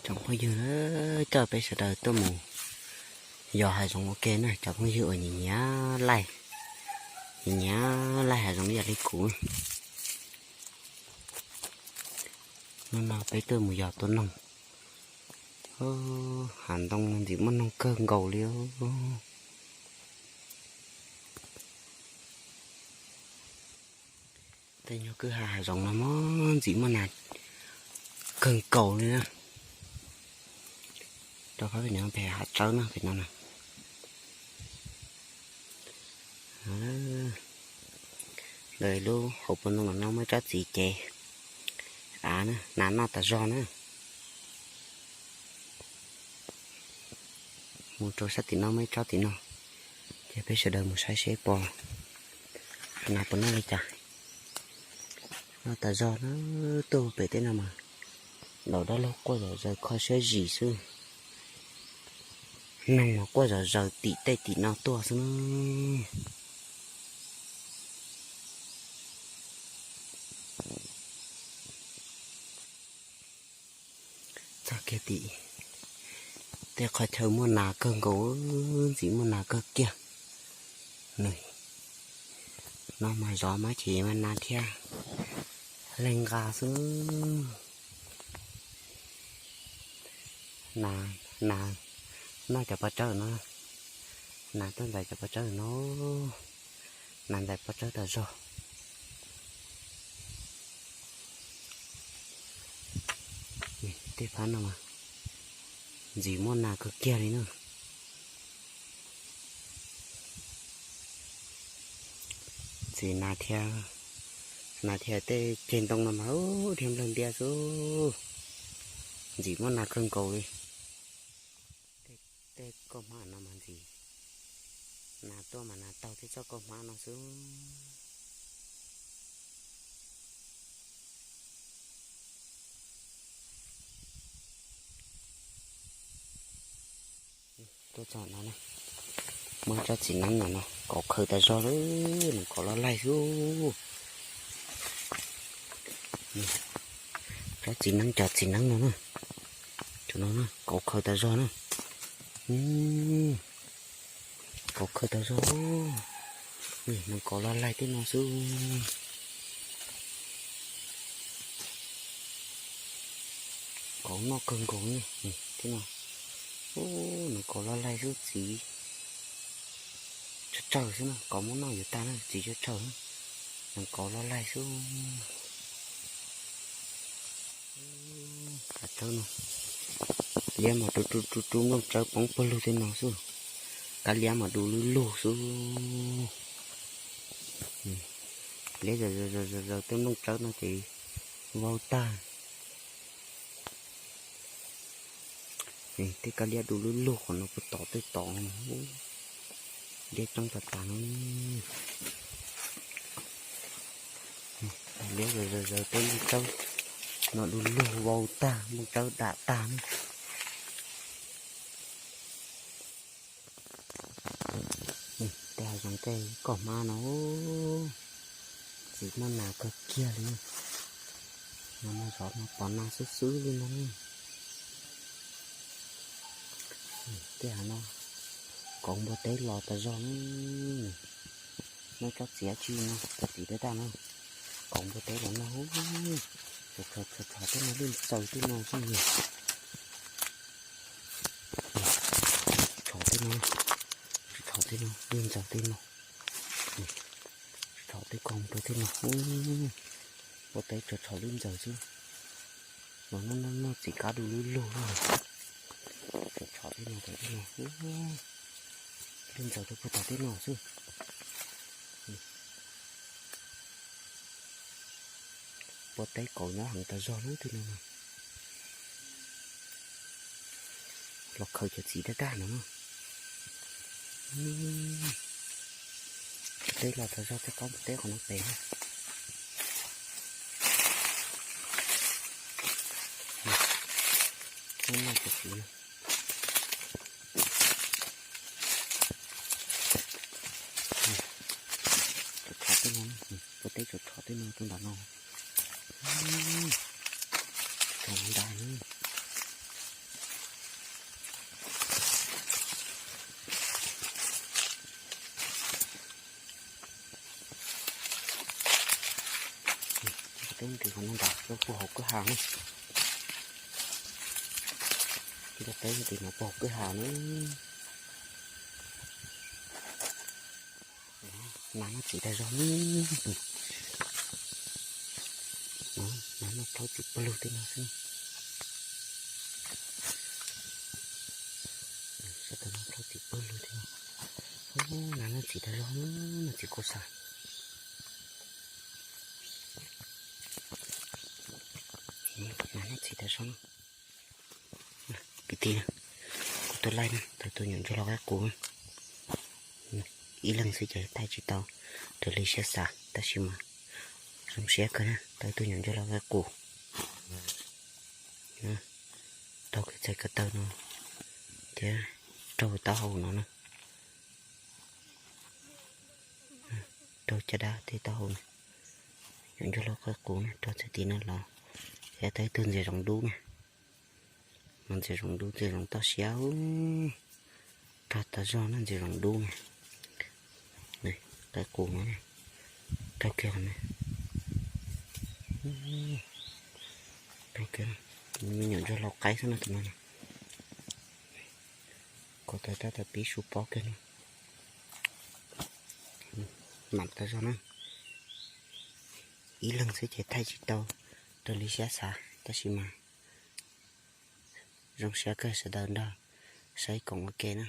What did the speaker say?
Tsoom phooj ywg, coj peb sawv daws tuaj mus yos hav zoov ua ke na cov phooj ywg uas nyiam nyiam laij, nyiam nyiam laij hav zoov ib yam li kuv. Hnub no peb tuaj mus yos tua noog. Hav ntoo no ntxim muaj noog kawg nkaus li. Tej nyuag kwj ha hav zoov no mas ntxim muaj nas kawg nkaus li na. Rau qhov pem no pem hav tsawb no pem no na. Ntawm lub hauv paus ntoo no muaj ib tsob txiv ces av na, nas noj tas zog na. Mus rau sab tim no muaj ib tsob tim no, ces peb sawv daws mus saib seb pom nas puas noj li cas. Noj tas zog na. Tuaj pem tej no mas daus dab laug quaj zom zaws kho siab zim xwb. Noog mas quaj zom zaws tim tej tim no tuaj xwb na. Txog kiag tim tej qhov chaw muaj nas kawg nkaus, ntxim muaj nas kawg kiag. Nws no mas zov mas ces mas nas thiaj leeg nqa xwb. Nas, nas noj cov pov tsawb no, nas tuaj ntxais cov pov tsawb no, nas ntxais pov tsawb tas zog. Tej phab no mas ntxim muaj nas kawg kiag li na. Txiv nas thiab, nas thiab tej ceg ntoo no mas ub dhia nplawg ntiab xwb. Ntxim muaj nas kawg nkaus li. Tej kauj hmab no mas ntxim, nas tuaj mas nas taug tej txoj kauj hmab no xwb. Tuaj txog no na, muaj tsob txiv neeb no no kauv khaws tas zog li, nees kauv loj laij xwb. Tsob txiv neeb, cov txiv neeb no na, cov no kauv khaws tas zog na. Kauv khaws tas zog, nees kauv loj laij tej no xwb. Kauv noj kawg nkaus li tej no. Nees kauv loj laij xwb, txiv tsawg tsawg xwb na, kauv muab noj yuav tag na, txiv tsawg tsawg, nees kauv loj laij xwb. Hav tsawb no, liab mas rub rub rub rub nplooj tsawb poob pawg lug tej no xwb. Kab liab mas du lug lug xwb. Liab zaws zaws zaws zaws tej nplooj tsawb no ces vau tag. Tej kab liab du lug lug qhov no puag tom tej tod, liab coob tas tas no. Liab zaws zaws zaws tej nplooj tsawb no du lug vau tag, nplooj tsawb dam tag na. Tej hav zoov tej kauj hmab no ntxim muaj nas kawg kiag li. No mas zov no pom nas xwb xwb li no. Tej hav no kauv npua teb los tas zog na. Muaj tsob txiv dab tsi no, tsob txiv dab dab no, kauv npua teb los no. Txhom txhom txhom tej no lwj ntxaws tej no xwb. Txhom tej no, txhom tej no lwj ntxaws tej no. Txhom tej kauv npua teb no, npua teb txhom txhom lwj ntxaws xwb. Los noj noj noj txiv kab du lug lug. Txhom txhom tej no, tej no lwj ntxaws rau puag tom tej no xwb. Npua teb kauv nyob heev tas zog lub tej no. Los khaws cov txiv daj daj no. Teb los txog zog tej qaub npua teb qhov no pem. Noj cov txiv no. Cov tsho tej no, npua teb cov tsho tej no rau nram no. Tsho ntag. Tim qhov no nram puag hauv kwj ha na. Nrog peb tim no puag hauv kwj ha na. Nas noj txiv tag zog na. Nas noj plaub txiv pawg lug tej no xwb. Sawv daws noj plaub txiv pawg lug tej no. Nas noj txiv tag zog na, noj txiv kua xav. Nas noj txiv tag zog na. Kwv tij, kuv tus laij na tau tus nyuam ntsuag lau qaib qus. Ib leeg xwb ces thaij tsis tau raws li siab xav tab sis mas zoo siab kawg na, tau tus nyuam ntsuag lau qaib qus. Taug kev txhais ko taw no thiab raug taub hau no na. Raug caj dab tej taub hau na. Nyuam ntsuag lau qaib qus na, raug txhais tim no los. Thiab tau ib tug ntxias zoov dub na. Mas ntxias zoov dub, ntxias zoov toj siab. Raug tas zog na, ntxias zoov dub na. Qaib qus no, raug kiag qhov no. Raug kiag, me nyuam ntsuag lau qaib xwb no tus no. Ko taw tab tom pib su pob kiag no. Mam tas zog na. Ib leeg xwb ces thaij tsis tau raws li siab xav tab sis mas zoo siab kawg, sawv daws nrog saib koom ua ke na.